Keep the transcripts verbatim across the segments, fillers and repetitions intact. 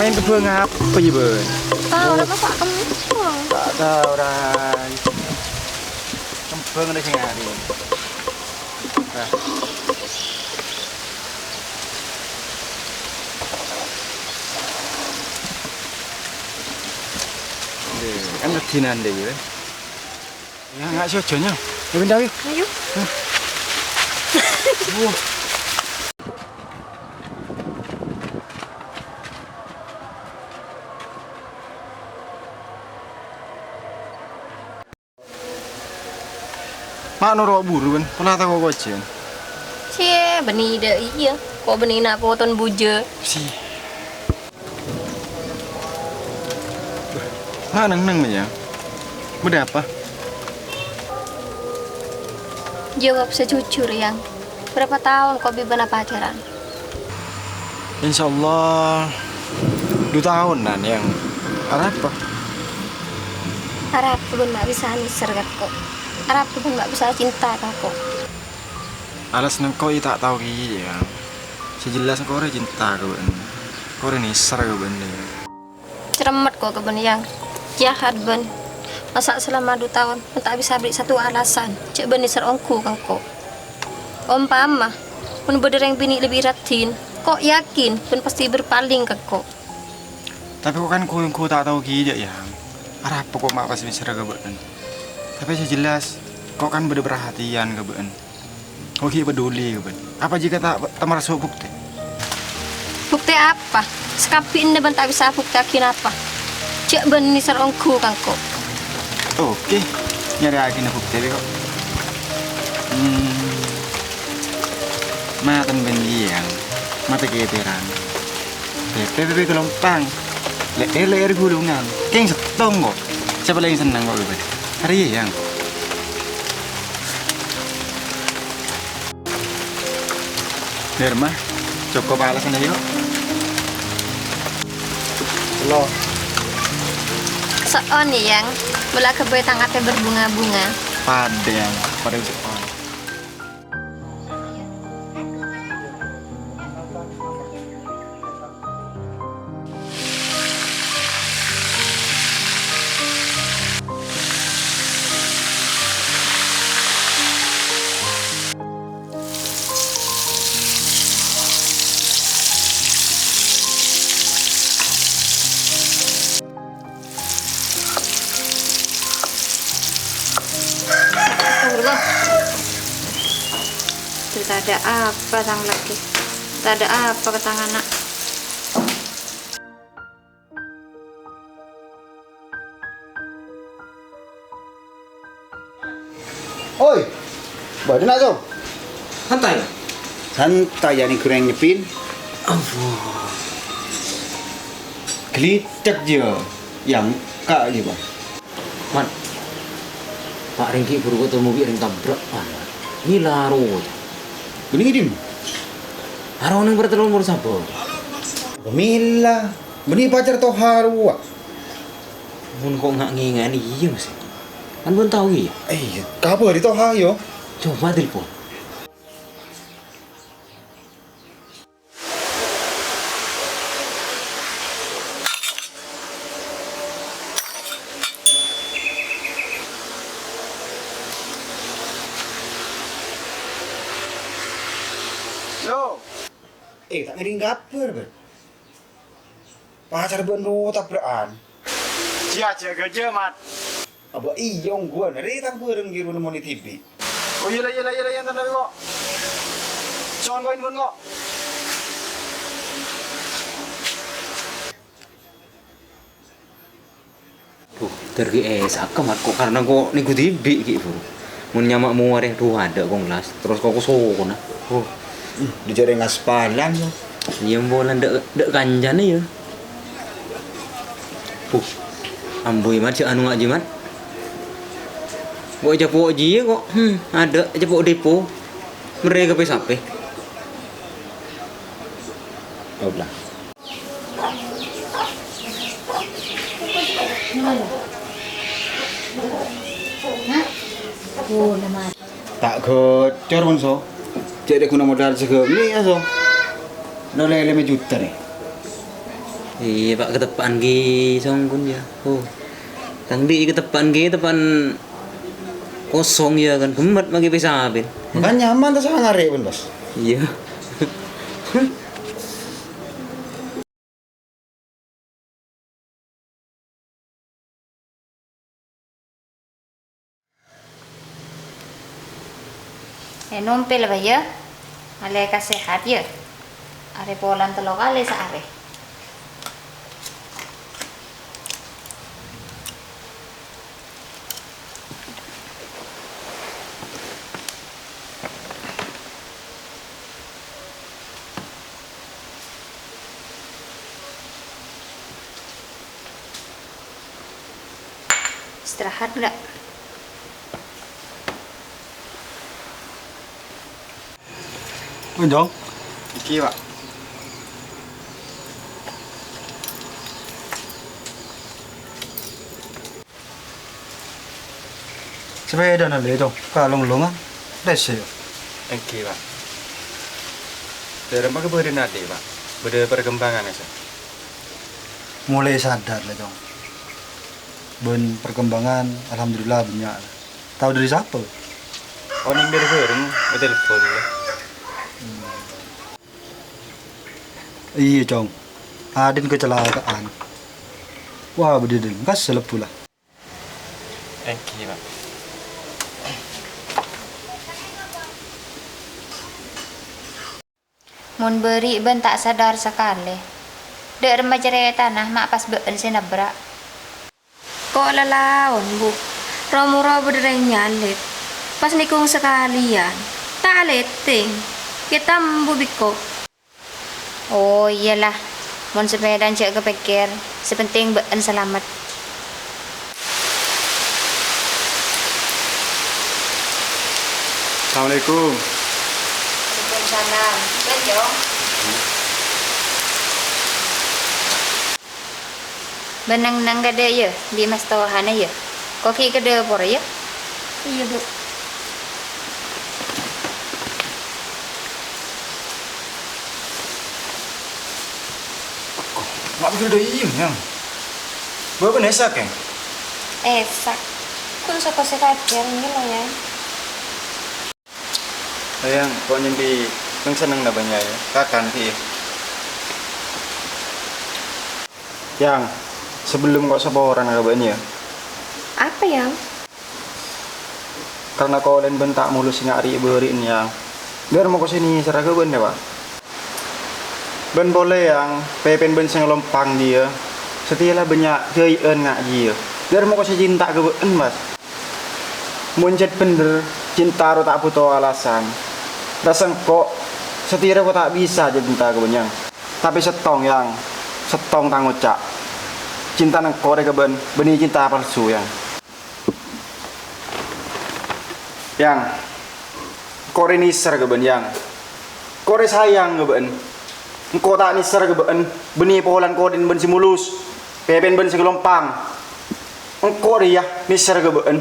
Kembhâng apa, yâ, Bun? Tao, ora, masa kembhâng? Ta' tao, Ran. Kembhâng la sè ngarè. Nah. Kan rajhinan dâ' iyâ. Ya, enggak sih, ojâ, Nyang. Ya, pindah, yuk. Ayo. Wah. Ma' noro' buru, kan? Pernah tako' kocen. Cie, bânnè dâ' iyâ. Ko' bânnè na' poton bujâ. Si. Ma' neng-neng, Nyang. Bâdâ apa? Jawab sejujur, Yang. Berapa taon ko' bi' bâ'na pacaran? Insyaallah, du taonan, Yang. Arapa? Arapa bâ'na ma' bisa nèser ka ko'? Arapa bâ'na ma' bisa cinta ka ko'? Alas nengko' iyâ ta' tao kèya, Yang. Sè jelas nengko' rè cinta ka bâ'na. Nengko' rè nèser ka bâ'na, Yang. Cermet ko' ka bâ'na, Yang. Jahat bâ'na. Masa' selama du taon bâ'na ta' bisa beri satu alasan jhâ' bâ'na nèser ongghu ka ko'? Ompama mon bâdâ rèng binè' lebbi raddhin, ko' yakin bâ'na pastè berpaling ka ko'. Tapè ko' kan ongghu ta' tao kèya, Yang. Arapa ko' ma' pas nèser ka bâ'na. Tapè sè jelas, ko' kan bâdâ perhatian ka bâ'na. Ko' ghi' peduli ka bâ'na. Apa jhâ' ta', ta' marso buktè? Buktè apa? Sakabbhina bâ'na ta' bisa abuktèyaghi napa? Jhâ' bâ'na nèser ongghu ka ko'. Oke, nyarèyaghina buktè, ko'. Hmm. Matèn bân iyâ, matè kètèran. Bèbè, bèbè gelompang. Lè'-, lè'èr ghulungan. Kèng sèttong, ko'. Sapa lè senneng, ko', bèbè? Arèya, Yang. Nirma, cokop alasanna, yuk. Lo. So'on, Yang. Mula ghâbây tang atè berbunga-bunga. Padâ, Yang. Padâ so'on. Astagfirullah. Cerita ada apa tang lagi? Cerita ada apa ke tang anak? Oi, bâdâ na', Song? Santai. Santai, ya, ni ghureng nyeppin. Ampon. Gelitek, ya. Ya, engka', ya, Bang. Man, Pa' Renggi buru ketemu bi' reng tabrak, Man. Mila aro. Bânnè, Dim. Aro neng pertelon mur sabo. Mila. Bânnè pacar Toha rowa. Mon ko' nga'-ngènga'an iyâ, Mas. Kan bân tao iyâ. Eh, kabhâri Toha, yo. Coba telepon. Yo. Eh, ta' ngèrèng kabhâr, Bang. Pacar bân ro tabra'an. Jiyâ, jiyâ, ghâjâ, Mat. Abâ' iyâ, ongghuwân. Rè tang bhâreng ghi' ro nemmonè dhibi'. Oh, iyâ la, iyâ la, iyâ la, iyâ, entar, entar, kok. Sowan, kok, inpon, kok. Duh, dâr ghi' èsakè, Mat, kok karna ko' nèngghu dhibi' ghi' buru. Mon nyama' mowa rè, duh, adâ' kong las, terros kok sokona. Oh, dâ' jârèng aspalan, yo. Iyâ, molan dâ', dâ' kancana, yâ. Duh, ambu, Mat, jhâ' anu nga' jiyâ, Mat. Kok ècapo' jiyâ, kok. Hmm, adâ' ècapo' depo. Merrè ka sapè. Oke. Ta' ghocor, mon, So. Cè' rè ghuna modal saghâmè', ya, So. Nolè lèma juta, rè. Iyâ, Pa', kateppa'an ghi' songgun, yâ. Oh. Tang dhi' kateppa'an ghi', teppa'an kosong, yâ, kan. Ghemmet maghi pèssapèn. Makanya nyaman ta' sangarè, pon, Bos. Iyâ. Ènom pèl, Pa', yâ. Alèka sehat, yâ. Arè polana tello kalè saarè. Istirahat, Bla. Onjhung. Èngghi, Pa'. Sepèdana lè, Cong, kalong-longan. Rèsè, yâ. Èngghi, Pa'. Dhâremma kabâdâ'ân adhi', Pa'? Bâdâ perkembangan, yâ, Sa? Molaè sadar, lè, Cong. Bân perkembangan, alhamdulillah, bânnya', la. Tao dâri sapa? Onèng bâreng-bâreng, ètelpon, la. Iyâ, Cong. Adin kacelakaan. Wah, bâdâ dâlem kas lebbhu, la. Èngghi, Pa'. Mon bâri' bân ta' sadar sakalè. Dâ' remma carètana ma' pas bâ'ân sè nabrak. Ko' lalaon, Bu. Ro-moro bâdâ rèng nyalip. Pas nèkong sakalèyan. Ta' alètèng. Kètam, Bu, bi' ko'. Oh, iyâ la. Mon sapèdaan jhâ' kapèkkèr, sè pentèng bâ'ân salamet. Assalamualaikum. Waalaikumsalam. Bân, Cong. Bân neng-enneng kadâ', yâ, bi' mastowana, yâ. Ko' ghi' ka dâpor, yâ. Iyâ, Bu. Ko' ngghi' dâ' iyâ, Yang? Bâbâna èsak, Yang? Èsak. Kun soko sè kajâr, ngghi, lo, Yang. Sayang, ko' nyambi neng-sennengnga bânnya', yâ. Kakan, sih, yâ. Yang, sabellunna ko' saporana ka bâ'ân, yâ. Apa, Yang? Karna kolèn bâ'ân ta' molos sè nga' ri'-bâri'na, Yang. Dâremma ko' sè nèserra ka bâ'ân, yâ, Pa'? Bân polè, Yang, pèpèn bâ'ân sè ngalompang jiyâ. Satèya la bânnya' jâi'ân nga' jiyâ. Dâremma ko' sè cinta ka bâ'ân, Mas. Mon jhât bhendher, cinta ro ta' bhuto alasan. Rassa engko', satèya ko' ta' bisa jhât cinta ka bâ'ân, Yang. Tapè sèttong, Yang. Sèttong tang oca'. Cinta engko' rè ka bâ'ân, bânnè cinta palsu, Yang. Yang. Engko' rè nèser ka bâ'ân, Yang. Engko' rè sayang ka bâ'ân. Engko' ta' nèser ka bâ'ân, bânnè polana kolèn bâ'ân sè molos, pèpèn bâ'ân sè ngalompang. Engko' rèya nèser ka bâ'ân.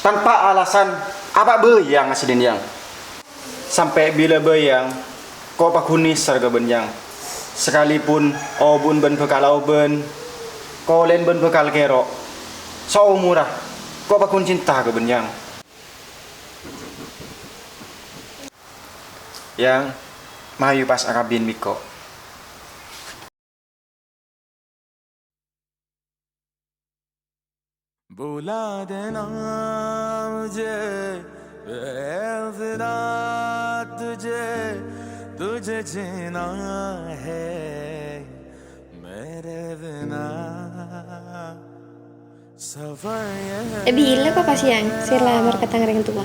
Tanpa alasan, apa bhâi, Yang, asdina, Yang? Sampè' bilâ bhâi, Yang, ko' pagghun nèser ka bâ'ân, Yang. Sakalèpon obu'en bâ'ân bhâkal aobân, kolèn bâ'ân bhâkal kèro'. Saomorra, ko' pagghun cinta ka bâ'ân, Yang. Yang, mayu pas akabin bi' ko'. बुला देना मुझे, ए खुदा, तुझे, तुझे जीना है मेरे बिना। Eh, bilâ ko' pas, Yang, sè lamar ka tang rèng towa?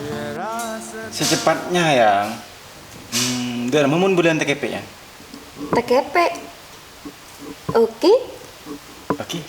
Secepatnya, Yang. Hmm, dâremma mon bulân takèpè', Yang. Takèpè'? Oke. Oke.